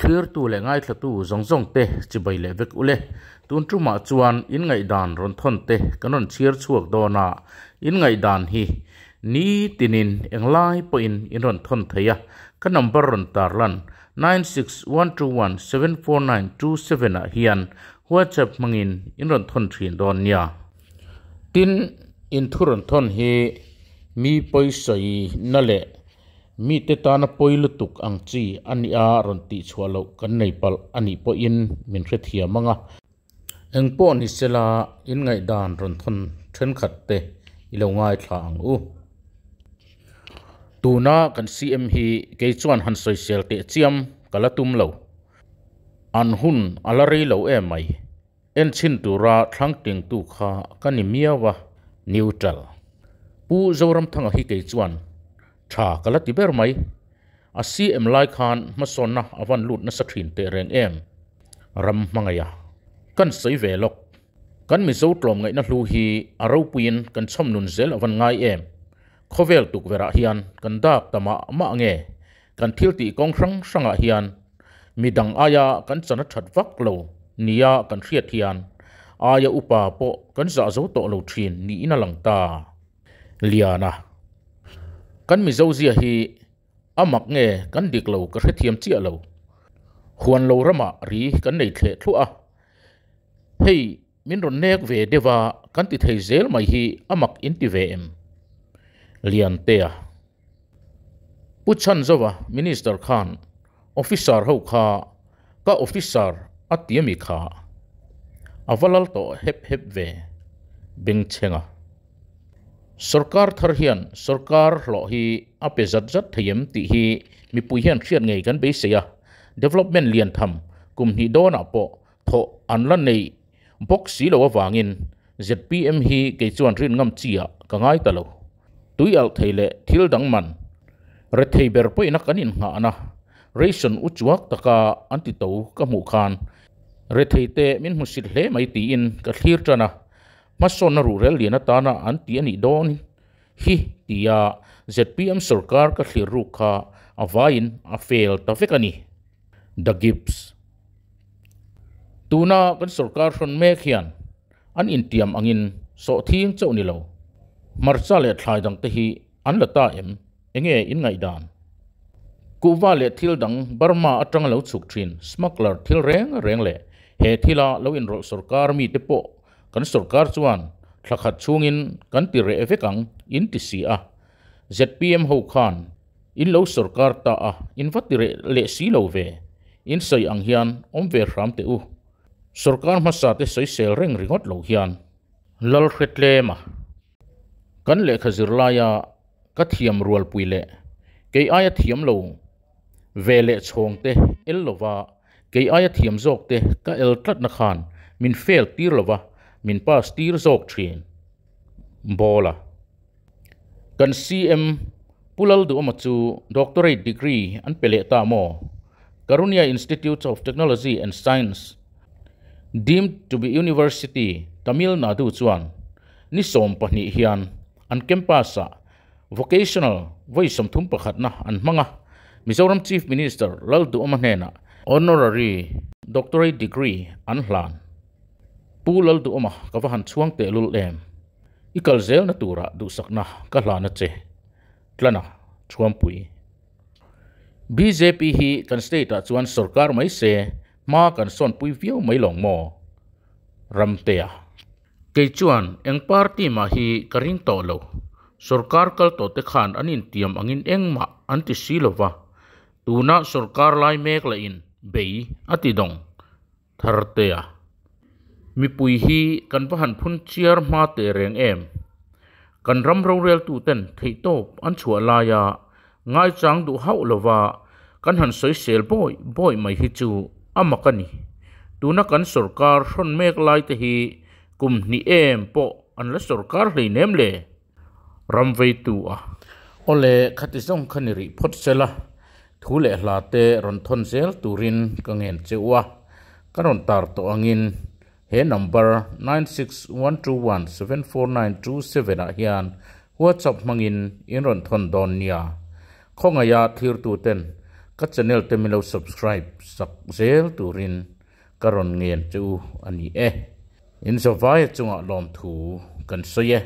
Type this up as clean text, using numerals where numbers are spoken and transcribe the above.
Thlirtu leh ngaithlatu zawng zawng te chibai leh vek ule. Tun tumah chuan in ngaihdan rawn thawn te kan rawn chhiar chhuak dawn a, in ngaihdan hi nitinin englai pawhin in rawn thawn thei a, ka number rawn tarlan 9612174927 ah hian WhatsApp hmangin in rawn thawn thin dawn nia. Tin, in thu rawn thawn hi mi pawisawi na leh mite tana pawi lutuk ang chi a nia rawn tih chhuah loh kan nei palh a nih pawhin min hrethiam ang a. Engpawh ni sela in ngaihdan rawn thawn thenkhat te i lo ngaithla ang u. Tuna kan CM hi kei chuan han sawisel teh chiam ka la tum lo. An hun a la rei lo em mai. Enchhin tura thlang tingtu kha ka ni miau a, neutral. Pu Zoramthanga hi kei chuan tha ka la ti ber mai. A CM lai khan hmasawnna a van lut nasa thin teh reng em? Ram hmangaih a. Kan sawi ve lawk. Kan Mizo tlawmngaihna hlu hi a ropuiin kan chhawm nun zel a van ngai em? Khawvel tukverhah hian kan dak ta mah mah nge? Kan thil tih kawng hrang hrangah hian midang aia kan chan a that vak lo nia kan hriat hian aia upa pawh kan zah zo tawh lo thin niin a lang ta. Liana. Kan Mizo zia hi a mak nge kan dik lo ka hrethiam chiah lo. Huan lo ramah ri kan nei thleh thluah a. Hei min rawn nek ve deuh a kan ti thei zel mai hi a mak in ti ve em? Liantea. Pu Chhanzova Minister khan Officer ho kha ka officer a ti ami kha a va lal tawh hep hep ve bengchhenga. Sorkar thar hian sorkar hlawh hi a pe zat zat thei em tih hi mipui hian hriat ngei kan beisei a, development lian tham kum hnih dawnah pawh thawh an la nei bawk si lo avangin zpm hi kei chuan rin ngam chi ah ka ngai ta lo. Tui alh thei leh thil dang man rethei ber pawhin a kan innghahna ration u chuak taka an ti to ka hmuh khan rethei te min hmu sit hle mai tiin ka thlir tan a, hmasawnna ruhrel lian atana an ti a nih dawn hi tia zpm sorkar ka thlir ruk kha a vaiin a fail ta vek a ni. The Gibbs. Tuna kan sorkar hrawn mek hian an intiam angin sawhthing chauh ni lo, hmarcha leh thlai dangte hi an la ta em? Enge in ngaihdan? Kuhva leh thil dang Burma atanga lo chhuk thin smuggler thil reng reng leh he thila lo inrawlh sorkar mite pawh kan sorkar chuan thla khat chhungin kan ti reh vek ang in ti si a. Zpm ho khan in lo sorkar ta a, in va ti reh leh si lo ve. In sawi ang hian awm ve hram teh u. Sorkar hmasa te sawisel reng ringawt lo hian lal hre tlem a. Kan lehkha zirlaia ka thiam rualpui leh kei aia thiam lo ve leh chhawng te el lova kei aia thiam zawk te ka el tlatna khan min fail tir lova min pass tir zawk thin. Bawla. Kan CM Pu Lalduhawma chu Doctorate degree an pe leh ta maw? Karunya Institute of Technology and Science, deemed to be University, Tamil Nadu chuan ni 20 hian an campus-ah Vocational vawi 31 na an hmang a, Mizoram Chief Minister Lalduhawma hnenah Honorary Doctorate degree an hlan. Pu Lalduhawma ka va han chhuang tehlul em? I kal zelna turah duhsakna ka hlan a che. Tlana Thuampui. Bjp hi kan state ah chuan sorkar mai se hma kan sawnpui viau mai lawng maw? Ramtea. Kei chuan eng party mah hi ka ring tawh lo. Sorkar kal tawh te khan an intiam angin engmah an ti si lova. Tuna sorkar lai mek lah in bei a ti dawng. Thartea. Mipui hi kan va han phun chiar hma teh reng em? Kan ram roreltuten theihtawp an chhuah laia ngaichang duh hauh lova kan han sawisel bawi bawi mai hi chu a mak a ni. Tuna kan sorkar hrawn mek lai te hi kum hnih em pawh an la sorkar hleinem le? Ram veitu a. Awle, khati zawng kha ni rih phawt sela, thu leh hla te rawn thawn zel turin ka ngen che u a, ka rawn tar tawh angin he number 9612174927 ah hian WhatsApp hmangin in rawn thawn dawn nia. Khawngaiha thlirtu ten Ka channel te min lo subscribe sak zel turin ka rawn ngen che u a ni e. In zavaia chungah lawmthu kan sawi e.